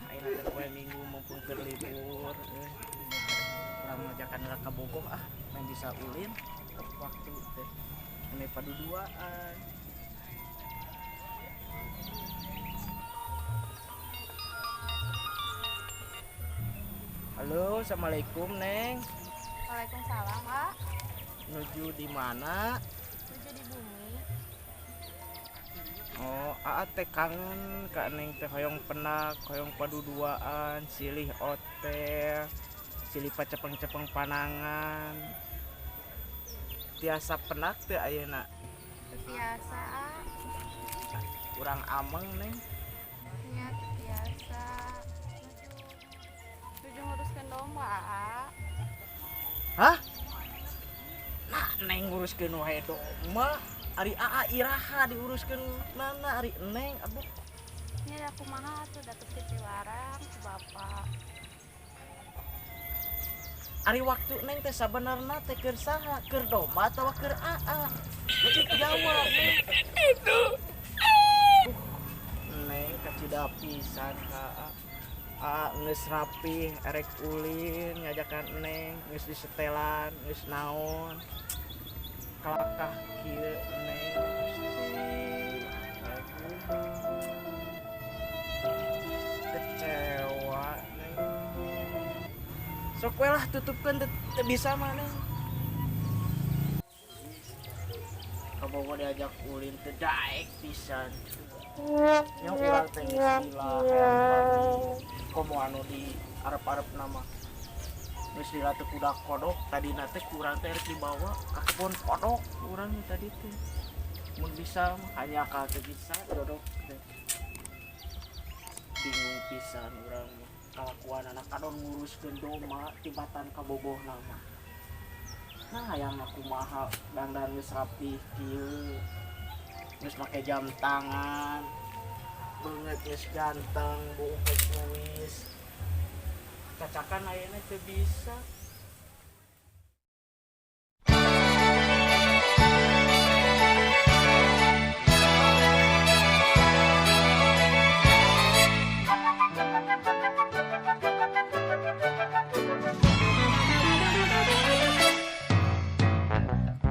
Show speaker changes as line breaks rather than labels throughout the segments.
Ayeuna teh poe Minggu mumpung keur libur, urang ngajakan heula ka Bogor ah, main bisa ulin waktu teh meni paduduaan. Halo, assalamualaikum Neng.
Waalaikumsalam, Pak.
Nuju di mana?
Nuju di bumi.
Oh, aa teh kangen ka Neng teh hoyong penak, hoyong paduduaan, silih otel, silih pacepeng-cepeng panangan. Tiasa penak teh ayeuna?
Tiasa, ah.
Urang ameng, Neng.
Nya tiasa. Nuju nguruskeun domba, aa.
Hah? Nah, Neng nguruskeun wae domba. Ari aa iraha diuruskeun nana ari Neng aduh.
Nya da kumaha atuh da teu dilarang ku bapak.
Ari waktu Neng teh sabenerna teh keur saha? Keur domba atawa keur aa? Cik jawab Neng. Itu. Neng kacida pisan ka aa. Aa geus rapih erek ulin ngajakan Neng, geus disetelan, geus naon. Kalakah kieu Neng Gusti. Kecewa Neng. Sok we lah tutupkeun teu bisa mah Neng. Kabogo diajak ulin teu daek pisan. Nya urang teh geus lila hayang pagi. Komo anu di arep-arepna mah. Geus lila teh kuda kodok, tadina teh ku urang teh rek dibawa ka kebon kodok urang tadi teh. Mun bisa mah hanya ka teu bisa dodok teh. Bingung pisan urang mah. Kalakuan anak kadon nguruskeun domba tibatan kabogohna mah. Nah hayang kumaha dangdan geus rapih kieu. Geus make jam tangan. Beungeut geus ganteng, buuk geus kuis. Cacakan ayeuna teu bisa.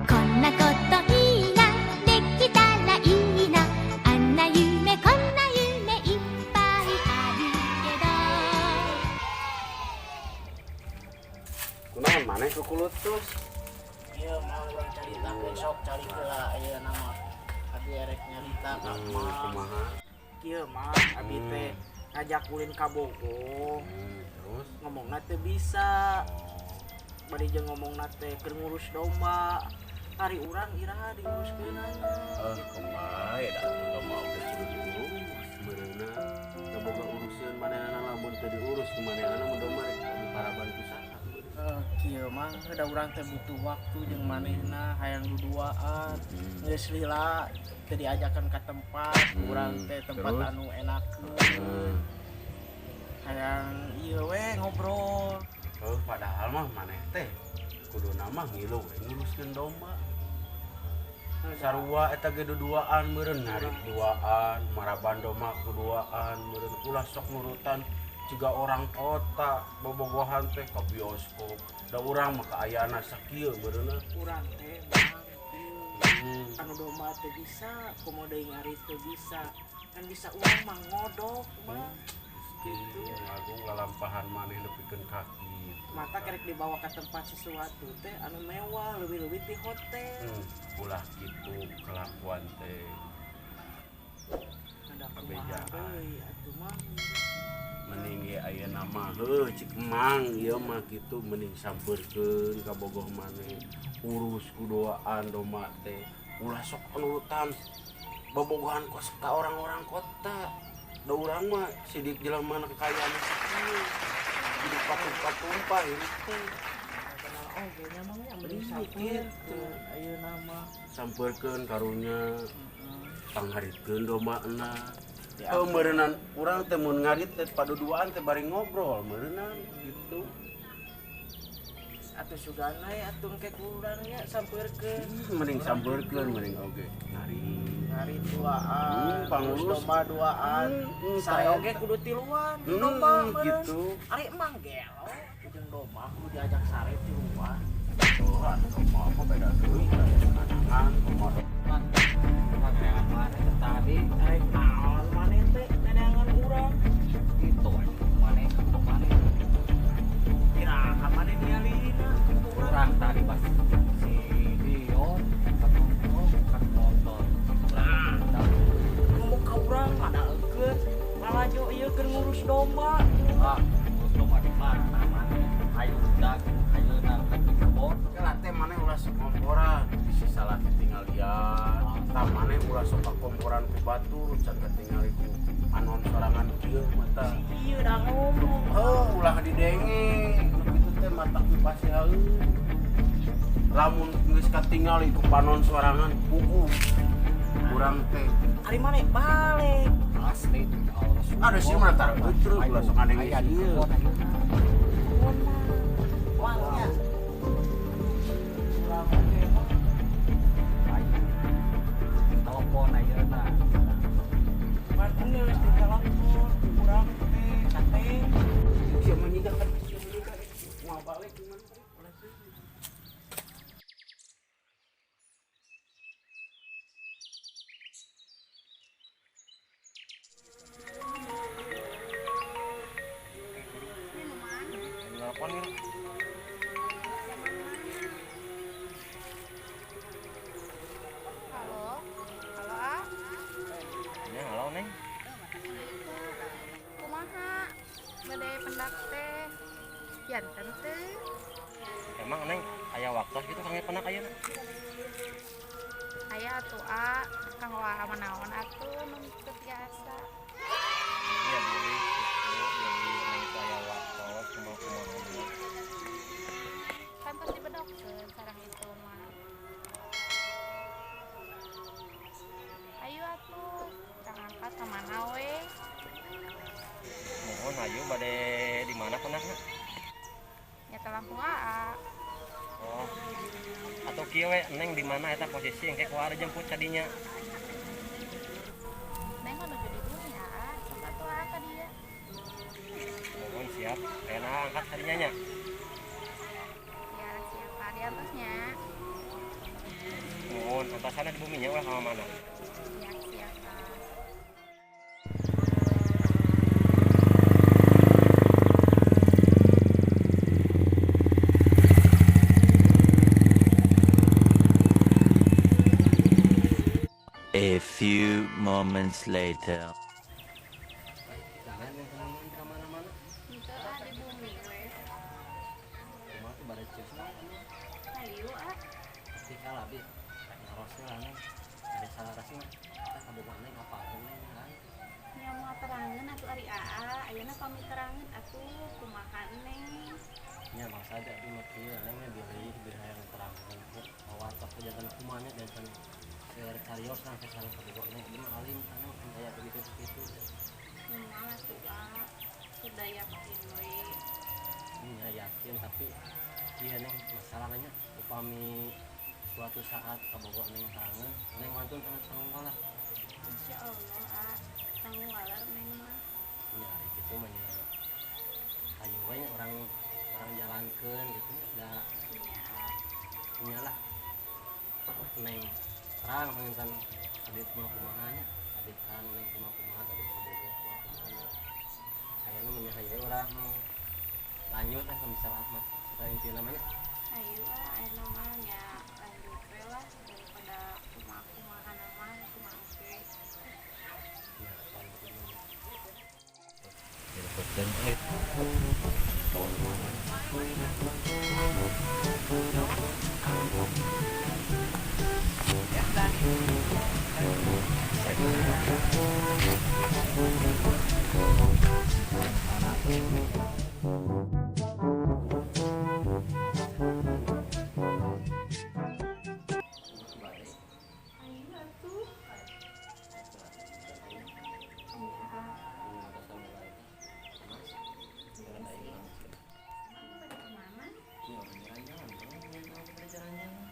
こんなこといいなできたらいいなあんな夢こんな夢いっぱいあるけど
Kunaon maneh kukulutus?
Ieu mah urang caritakeun sok cari heula ayeuna mah. Abi erek nyarita ka mah.
Kumaha?
Kieu mah abi teh ngajak ulin ka Bogor.
Terus
Ngomongna teu bisa. Bari jeung ngomongna teh keur ngurus domba. Ari urang iraha diuruskeunana.
Kumaha ya da atuh domba oge kudu diurus meureunna. Teu boga uruseun manehna lamun teu diurus ku manehna mun domba rek diparaban ku saha.
Kieu mah da urang teh butuh waktu jeung manehna hayang duduaan. Geus lila teu diajakan ka tempat urang teh tempat
terus?
Anu enakeun. Hayang ieu we ngobrol.
Oh, padahal mah maneh teh kuduna mah ngilu we nguruskeun domba. Sarua eta ge duduaan meureun narik duaan, maraban domba kuduaan meureun ulah sok nurutan jiga orang kota bobogohan teh ka bioskop. Da urang mah kaayana sakieu meureunna.
Urang teh bang kieu. Anu domba teh bisa, komo deui ngarit teu bisa. Kan bisa urang mah ngodok mah.
Gitu. Ngagung lalampahan maneh nepikeun kaki.
Mata kerek dibawa ke tempat sesuatu teh anu mewah, leuwih-leuwih ti hotel.
Ulah kitu kelakuan teh.
Ada
Kabejaan.
Deui atuh mah.
Mending ge ayeuna mah heuh cik Mang ieu mah kitu mending sampeurkeun ka bogoh maneh. Urus ku doaan domba teh. Ulah sok nurutan bobogohan kos ka orang-orang kota. Da urang mah sidik jelema na kekayaan sakieu. Hidup patumpah-tumpah hidup teh.
Kenal oge nya mah yang mending
Iya,
sampeurkeun
gitu.
ayeuna mah.
Sampeurkeun karunya pangharitkeun dombana.
Ya,
Oh, meureunan urang teh mun ngarit teh paduduaan teh bari ngobrol meureunan gitu.
Atuh sugana ya atuh engke kurang nya sampeurkeun.
Mending sampeurkeun mending oge ngarit.
Ngarit duaan,
Pangurus.
terus domba duaan. Sare oge kudu tiluan, domba meureun.
Gitu.
Ari emang gelo jeung domba kudu diajak sare tiluan.
Oh, atuh domba apa beda deui kandangan domba.
Pangeran mana tadi
Arek naon maneh teh neneangan urang.
itu mana mana
Iraha maneh dialina ku urang.
orang tadi pas si Dion ketemu kan motor.
Nah, ngomong ka urang madaekeun lalajo ieu keur ngurus domba.
Ah, terus domba di mana mana ayo dag ayo nang ke kebon.
Kela teh maneh ulah sok ngomporan, bisi salah ketinggalian. Tah maneh ulah sok kakomporan ku batur, can katingali ku anon sorangan kieu mata.
Si ieu da ngomong.
Heuh, ulah didenge. Nu kitu teh matak pasti heuh. Lamun geus katingali ku panon sorangan puguh. Urang teh
Ari maneh balik.
Asli Allah.
Ada sih mah tar eutreuh ulah sok ngadenge
Aya di
ieu.
kebon ayeuna.
Wangnya. Urang oge mah
Ayo. Telepon ayeuna.
pan geus ditelepon ku urang teh kate.
Sia mah nyiga kan sia mah nyiga. Moal balik gimana?
Minuman.
Nelpon gitu.
Halo. Halo, ah.
Ya, halo Neng.
Kumaha? Bade pendak teh. Janten teh.
Emang Neng aya waktu gitu kangge penak ayeuna?
Aya atuh a, kang wa manaon atuh nu teu biasa.
Iya beli gitu, jadi Neng teh aya waktu kumaha-kumaha.
Kan tos dibedokkeun sareng itu mah. Ayo atuh, kang angkat ka mana we?
Mohon ayo bade di mana penakna?
Nyata langkung aa.
Oh. Atau kieu we Neng di mana eta posisi engke ku ari jemput kadinya.
Neng mah nuju di bumi aa, sok atuh aa ka dieu.
Mohon siap, ayeuna angkat kadinya nya.
Ya siap Pak, diantos nya.
Mohon antasana di buminya ulah ka mana.
Ya siap Pak.
A few moments later.
Jangan Neng kenangan ka mana-mana.
Henteu ah di bumi we.
Kumaha tuh bade ceus mah.
Hayu ah.
Pasti kalah bi. Rek narosna lah Neng. Ada salah rasna. Eta kabogoh Neng apalkeun Neng kan.
Nya moal terangeun atuh ari aa, ayeuna pamit terangeun atuh kumaha Neng.
Nya bangsa aja abi mah kieu Neng nya bilih bilih hayang terangan. Bawa tos janten kumaha nya janten seueur carios lah ke sareng kabogoh Neng. Abi mah alim kan aya begitu begitu.
Nya moal atuh aa, sudah yakin we.
Nya yakin tapi kieu Neng masalahnya upami suatu saat kabogoh Neng terangan, Neng wantun sangat tanggung kalah.
Insya Allah ah, tanggung waler Neng mah.
Nya ari kitu mah nya hayu we nya orang orang jalankeun gitu da
Nya
nya lah Neng terang panginten abdi kumaha kumaha nya abdi terang Neng kumaha kumaha abdi kabogoh kumaha kumaha nya ayeuna mah nya hayu we urang lanjut lah misalnya mah kita inti namanya
ayo ah, ayeuna mah nya lanjut we lah daripada kumaha-kumaha mah kumaha ge.
Ya,
Beuteung euy.
Ayo atuh. Iya. Iya sih. Emang pada kemana?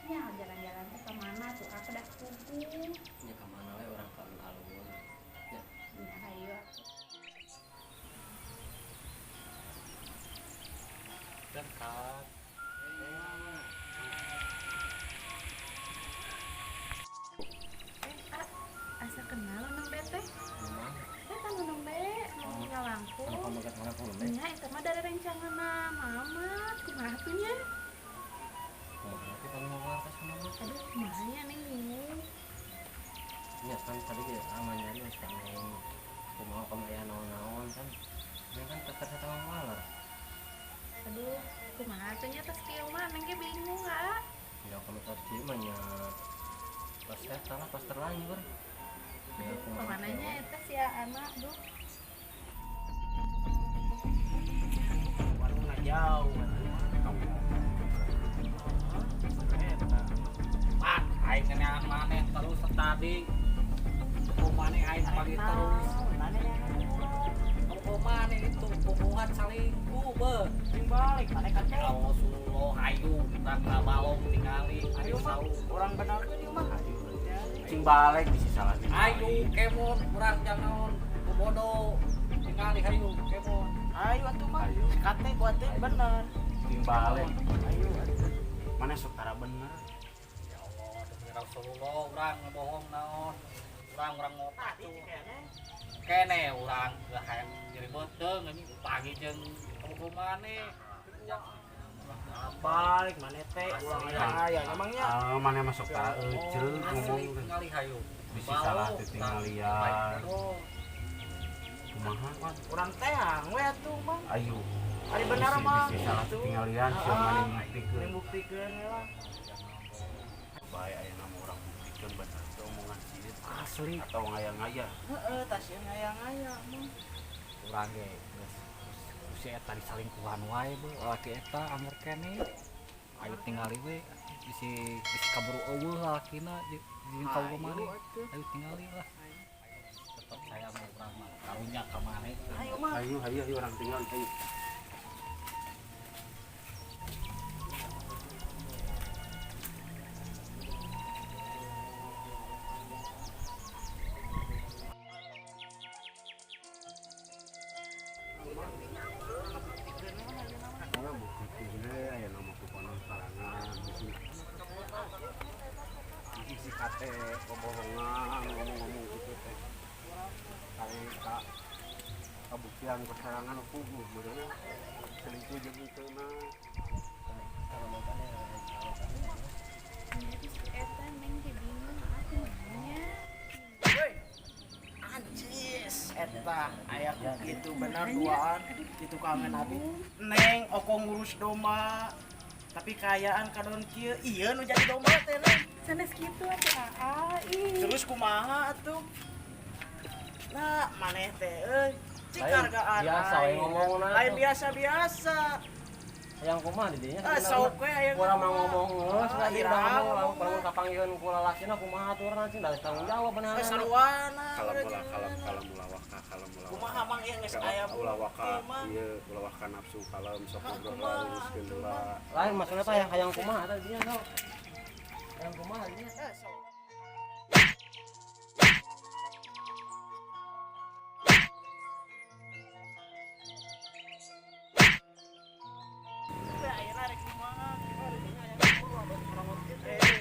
Ya jalan-jalan teh kemana tuh? Aku dah kuku.
Nya ka mana we urang ka alun-alun.
Ya ayo atuh.
Dan kan.
Eh, ah, asa kenal nang teh. Eh, kan nang be, nu ngalangkung.
Anu pamegat ngalangkung teh.
Nya eta mah dari rencanganna mama, kumaha tuh nya?
Kumaha teh pami ngomong atas kumaha?
Aduh, kumaha nya neng bingung.
Nya kan tadi ge aman nyari geus ka neng. Kumaha kamu aya naon-naon kan. Nya kan tetep eta mah waler.
Aduh, kumaha tuh nya tos kieu mah neng ge bingung ah.
Ya kalau tos kieu mah nya tos eta lah tos terlanjur. Ya kumaha
Kemana nya eta si anak duh.
Warungna jauh atuh. Eta.
Pan, aing nenean maneh terus tadi. Ku maneh aing pagi terus. Ku maneh itu hubungan selingkuh beuh.
Cing balik maneh kan
Ya Rasulullah hayu urang ka balong tingali
Ayo
ayo
mah
saung.
urang benerkeun ieu mah. Ayo.
Cing balik bisi salah tingali.
Ayo kemon urang jangan bodoh tingali hayu kemon.
Ayo atuh mah.
Ayo.
Kate ku atuh bener.
Cing balik.
Ayo atuh.
Mana sok tara bener.
Ya Allah demi Rasulullah urang ngebohong naon. Urang urang ngotak tuh. Kene urang ke hayang nyeri beuteung anjing pagi jeung kabogoh maneh.
Balik maneh teh urang aya emangnya.
Ah, mana masuk tara euceuk ngomong
Asli
teh.
tingali hayu.
Bisi salah teh tinggalian. Kumaha?
Urang teang we atuh mah.
Ayo.
Ari bener mah.
Bisi salah
gitu.
tinggalian sia maneh nguktikeun.
Yang buktikeun we lah.
Bae aya nama urang buktikeun bener teh omongan sieun
Asli
atau ngaya-ngaya.
Heeh, tas ieu ngaya-ngaya mah.
urang ge geus si eta disalingkuhan wae beuh lalaki eta anger keneh. Ayo tingali we bisi bisi kaburu eueuh lalakina jeung kabogoh maneh. Ayo tingali lah. Tetep saya mah urang mah karunya ka maneh.
Ayo mah.
Ayo ayo ayo urang tinggal ayo. Kalau buktikeun we aya nama ku panon sarangan bisi. Bisi si kate kebohongan ngomong-ngomong kitu teh. Kali ka kabuktian kesarangan puguh meureun selingkuh jeung henteu mah.
Nya si eta neng ge bingung ah kumaha nya.
Woi. Anjis eta aya ku kitu bener duaan kitu kangen abi. Neng oko ngurus domba. Tapi kaayaan kadon kieu ieu nu jadi domba teh neng.
Sanes kitu atuh aa ih.
Terus kumaha atuh? Nah, maneh teh euy. Cik
Lain
hargaan
biasa we
aing.
ngomongna
Lain
tuh.
biasa-biasa.
Yang kumaha di dinya
Ah, sok we aya
Urang mah ngomong geus
Ah,
lah ieu
iraha
ngomong
ngomongna.
lamun kapanggieun ku lalakina kumaha aturna cing da tanggung jawab bener.
Eh, saruana.
Kalem ulah kalem kalem ulah waka kalem ulah.
Kumaha mang ieu geus aya
ulah waka
bukti, Mang.
ieu ulah waka nafsu kalem sok
Ah,
ngobrol
kumaha,
luruskeun
atuh,
heula.
Lain maksudna teh hayang kumaha teh dinya sok. Hayang kumaha dinya.
Eh, sok. Teh, ayeuna rek kumaha? Eh,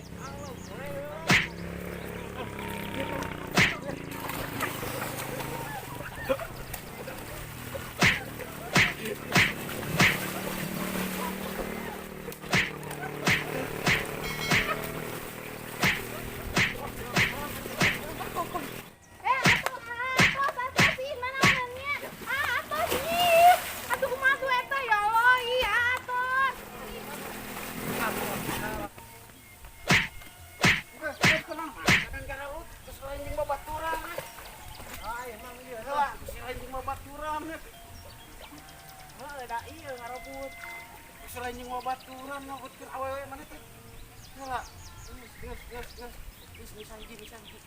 Selain jeung babaturan ngabutkeun awewe maneh teh. Heula. Geus geus geus geus. Geus bisa hiji bisa hiji.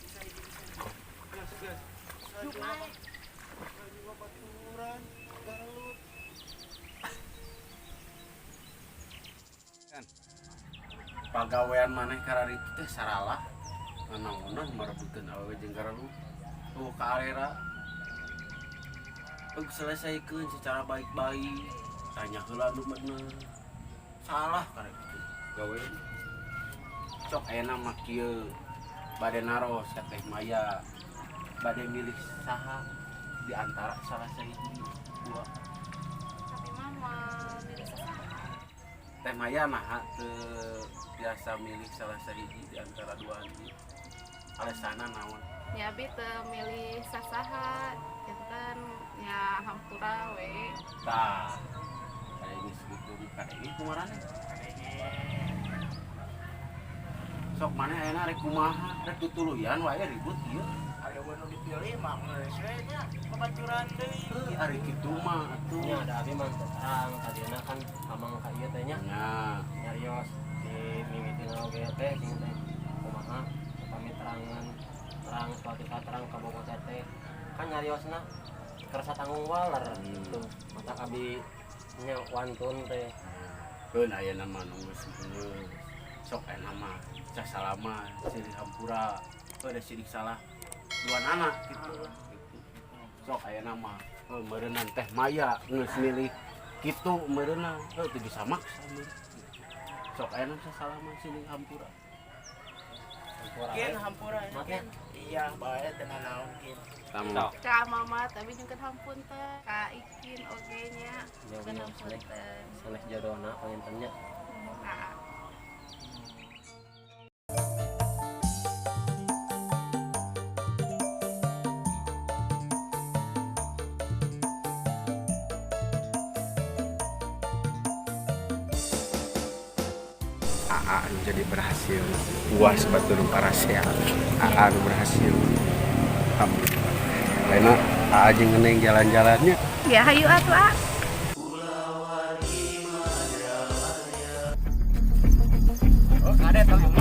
Bisa hiji bisa hiji. Geus geus. Selain jeung babaturan garelut. Kan pagawean maneh kararitu teh saralah. Nanaonan marebutkeun awewe jeung garelut. Oh ka arera. Heug selesaikeun secara baik-baik. Tanya heula nu bener. Salah karek kitu gawe. Sok ayeuna mah kieu. Bade naros ka Teh Maya. Bade milih saha di antara salah sahiji dua.
Tapi mah moal milih sasaha.
Teh Maya naha teu biasa milih salah sahiji di antara dua hiji. Alasanna naon?
Ya abi teu milih sasaha, janten ya hampura we.
Tah. Aya geus kitu kadenge kumarane. Sok maneh ayeuna rek kumaha? Rek tutuluyan wae ribut ieu.
Aya nu dipilih mah geus we nya babaturan deui.
Heuh, ari kitu mah atuh.
Nya ada abi mah teu terang tadina kan amang ka ieu teh nya.
Nya.
Nyarios di mimitina oge teh sing teh kumaha upami terangan terang suatu saat terang ka Bogor teh kan nyariosna kersa tanggung waler gitu. Mata abi nya wantun teh.
Keun ayeuna mah nu geus geus. Sok ayeuna mah cah salama silih hampura. Heuh da sidik salah dua anak gitu. Gitu. Sok ayeuna mah heuh meureunnan Teh Maya geus milih kitu meureunna heuh teu bisa maksa meureun. Sok ayeuna cah salama silih hampura.
Hampura.
Kin hampura
Maaf ya.
kin. Iya, bae teu nanaon kin.
Tamu.
Sok.
Ka mama tapi jeung hampunten, ka Ikin oge nya.
Nya
Jeung
wios sanes
hampunten.
sanes jodona panginten nya.
Nah,
AA anu jadi berhasil puas batur parasea AA anu berhasil. Alhamdulillah
Ayeuna aa jeung ngeneng jalan-jalannya.
Ya hayu atuh ah.
Oh, kade tong.